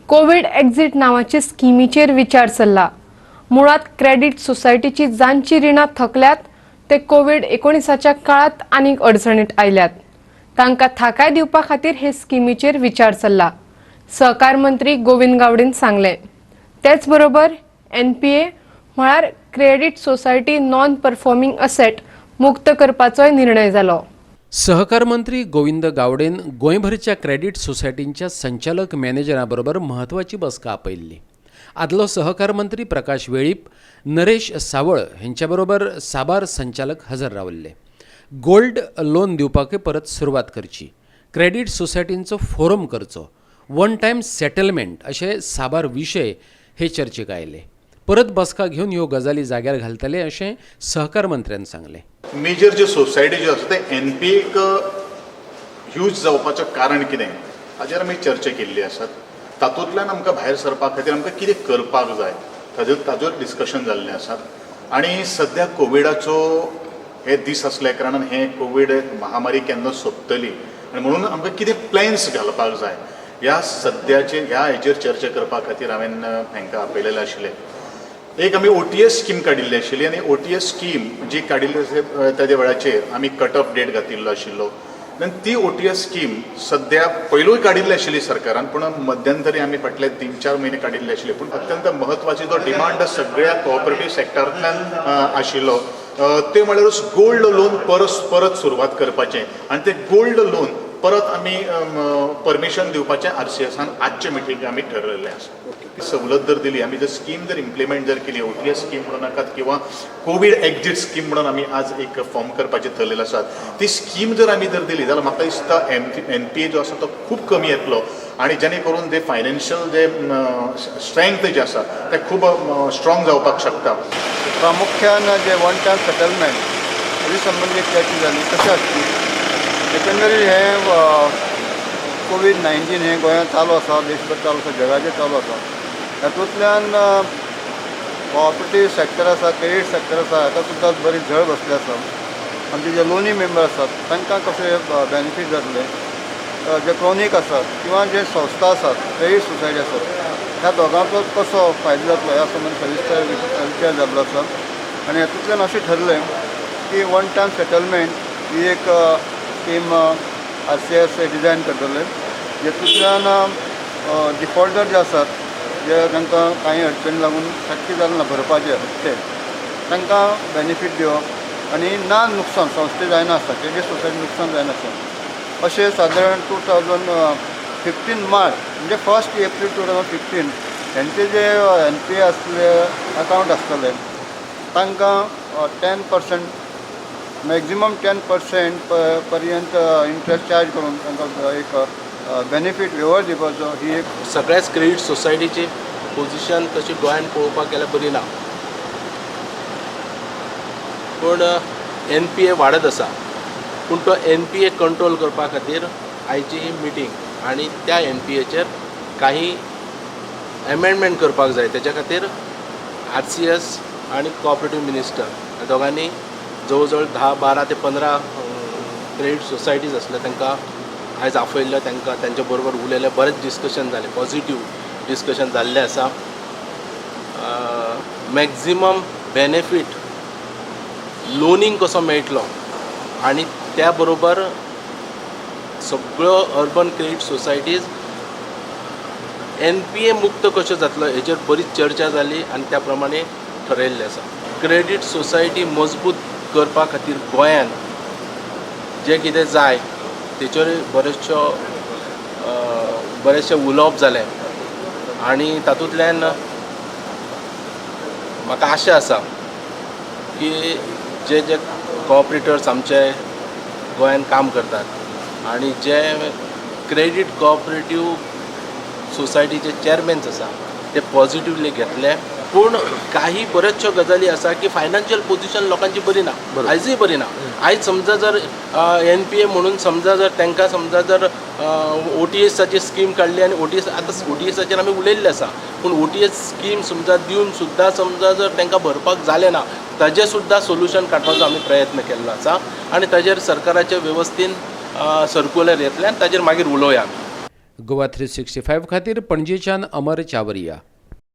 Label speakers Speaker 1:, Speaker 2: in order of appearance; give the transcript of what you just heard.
Speaker 1: Covid exit नावाचे स्किमीचेर विचार चल्ला. मुळात क्रेडीट सोसायटीची जांची रिणां थकल्यात ते कोवीड 19च्या काळात आनीक अडचणीत आयल्यात. तांकां थाकाय दिवपा खातीर हे स्किमीचेर विचार चल्ला, सहकार मंत्री गोविंद गावडेन सांगलें. तेच बरोबर एनपीए म्हळ्यार credit society non performing asset मुक्त करपाचोय निर्णय जालो.
Speaker 2: सहकार मंत्री गोविंद गावडेन गोंयभरच्या क्रेडीट सोसायटींच्या संचालक मॅनेजरां बरोबर म्हत्वाची बसका आपयल्ली. आदलो सहकार मंत्री प्रकाश वेळीप, नरेश सावळ हेंच्या बरोबर साबार संचालक हजर रावल्ले. गोल्ड लोन दिवपाकय परत सुरवात करची, क्रेडीट सोसायटींचो फोरम करचो, वन टायम सेटलमेंट अशे साबार विशय हे चर्चेक आयले. परत बसका घेवन ह्यो गजाली जाग्यार घालतले अशें सहकार मंत्र्यान सांगलें.
Speaker 3: मेजर ज्यो सोसायटी ज्यो आसा ते एनपीएक ह्यूज जावपाचें कारण कितें हाजेर आमी चर्चा केल्ली आसात. तातूंतल्यान आमकां भायर सरपा खातीर आमकां कितें करपाक जाय ताजेर डिस्कशन जाल्लें आसात. आनी सद्या कोविडाचो हे दीस आसल्या कारणान हे कोवीड महामारी केन्ना सोंपतली आनी म्हणून आमकां कितें प्लॅन्स घालपाक जाय ह्या सद्याचे ह्या हेजेर चर्चा करपा खातीर हांवें हांकां आपयलेलें आशिल्लें. एक आमी ओटीएस स्कीम काडिल्ली आशिल्ली आनी ओटीएस स्कीम जी काडिल्ली आसा त्या वेळाचेर आमी कट ऑफ डेट घातिल्लो आशिल्लो. आनी ती ओटीएस स्कीम सद्या पयलूय काडिल्ली आशिल्ली सरकारान, पूण मध्यंतरी आमी फाटले 3-4 म्हयने काडिल्ली आशिल्ली. पूण अत्यंत म्हत्वाची जो डिमांड सगळ्या कोऑपरेटीव सेक्टरांतल्यान आशिल्लो ते म्हळ्यारूच गोल्ड लोन परत परत सुरवात करपाचें आनी ते गोल्ड लोन परत आमी परमिशन दिवपाचें आरसीएसान आजचे मिटींगेक आमी ठरयल्लें आसा. सवलत जर दिली आमी, जर स्कीम जर इम्प्लिमेंट जर केली, ओटीएस स्कीम म्हणून नाकात किंवा कोवीड एक्झिट स्कीम म्हणून आमी आज एक फॉर्म करपाचें थरलेलें आसा, ती स्कीम जर आमी जर दिली जाल्यार म्हाका दिसता एनपीए जो आसा तो खूब कमी येतलो आनी जेणे करून जे फायनान्शियल जे स्ट्रेंथ जे आसा ते खूब स्ट्रॉंग जावपाक शकता.
Speaker 4: प्रामुख्यान जे वन टायम सेटलमेंट हेजे संबंदीत चर्चा जाली. कशें आसची एकंदरीत हें कोवीड 19 हें गोंयांत चालू आसा, देशभर चालू आसा, जगाचेर चालू आसा. हातूंतल्यान कोऑपरेटीव सेक्टर आसा, क्रेडीट सेक्टर आसा, हाका सुद्दां बरी झळ बसली आसा. आमचे जे लोनी मेंबर आसात तांकां कशें बेनिफीट जातलें, जे क्रॉनीक आसात किंवा जे संस्था आसात, क्रेडीट सोसायटी आसात, ह्या दोगांचो कसो फायदो जातलो ह्या संबंद सविस्तर विचार जाल्लो आसा. आनी हातूंतल्यान अशें ठरलें की वन टायम सेटलमेंट ही एक स्कीम आरसीएस डिजायन करतले, जेतूंतल्यान डिफॉल्टर जे आसात, जे तांकां कांय अडचणी लागून शक्य जालें ना भरपाचे हप्ते, तांकां बेनिफीट दिवप आनी ना नुकसान संस्थे जायना आसता, क्रेडीट सोसायटी नुकसान जायना आसता. अशें सादारण 2015 मार्च म्हणजे 1 एप्रील 2015 हेंचे जे एनपीए आसले अकावंट आसतले तांकां 10%, मॅक्झिमम 10% पर्यंत इंट्रस्ट चार्ज करून तांकां एक बेनिफीट वेवर दिवपाचो ही एक
Speaker 5: सगळ्याच क्रेडीट सोसायटीची पोझिशन तशी गोंयांत पळोवपाक गेल्यार बरी ना, पूण एनपीए वाडत आसा. पूण तो एनपीए कंट्रोल करपा खातीर आयची ही मिटींग आनी त्या एनपीएचेर काही एमेंडमेंट करपाक जाय. तेच्या खातीर आरसीएस आनी कॉपरेटीव मिनिस्टर ह्या दोगांनी जवळ जवळ 10, 12 ते 15 क्रेडीट सोसायटीज आसले तांकां आयज आपयल्ले. तांकां तांच्या बरोबर उलयले, बरेंच डिस्कशन जालें, पॉझिटीव डिस्कशन जाल्लें आसा. मॅक्झिमम बेनिफीट लोनींग कसो मेळटलो आनी त्या बरोबर सगळ्यो अर्बन क्रेडीट सोसायटीज एनपीए मुक्त कश्यो जातलो हेजेर बरीच चर्चा जाली आनी त्या प्रमाणे ठरयल्लें आसा. क्रेडीट सोसायटी मजबूत करपा खातीर गोंयांत जें कितें जाय तेचेर बरेचशें उलोवप जालें आनी तातूंतल्यान म्हाका आशा आसा की जे जे कॉपरेटर्स आमचे गोंयांत काम करतात आनी जे क्रेडीट कॉपरेटीव सोसायटीचे चेअरमॅन्स आसा ते पॉझिटिवली घेतले. पूण काही बऱ्याचश्यो गजाली आसा की फायनान्शियल पोझिशन लोकांची बरी ना, आयजूय बरी ना. आयज समजा जर एनपीए म्हणून समजा जर तांकां समजा जर ओटीएसाची स्कीम काडली आनी ओटीएस, आतां ओटीएसाचेर आमी उलयल्ले आसा, पूण ओटीएस स्कीम समजा दिवन सुद्दां समजा जर तांकां भरपाक जालें ना, ताजें सुद्दां सोल्युशन काडपाचो आमी प्रयत्न केल्लो आसा आनी ताजेर सरकाराचे वेवस्थीन सर्कुलर येतलें आनी ताजेर मागीर उलोवया आमी.
Speaker 2: गोवा 365 खातीर पणजेच्यान अमर चावरिया.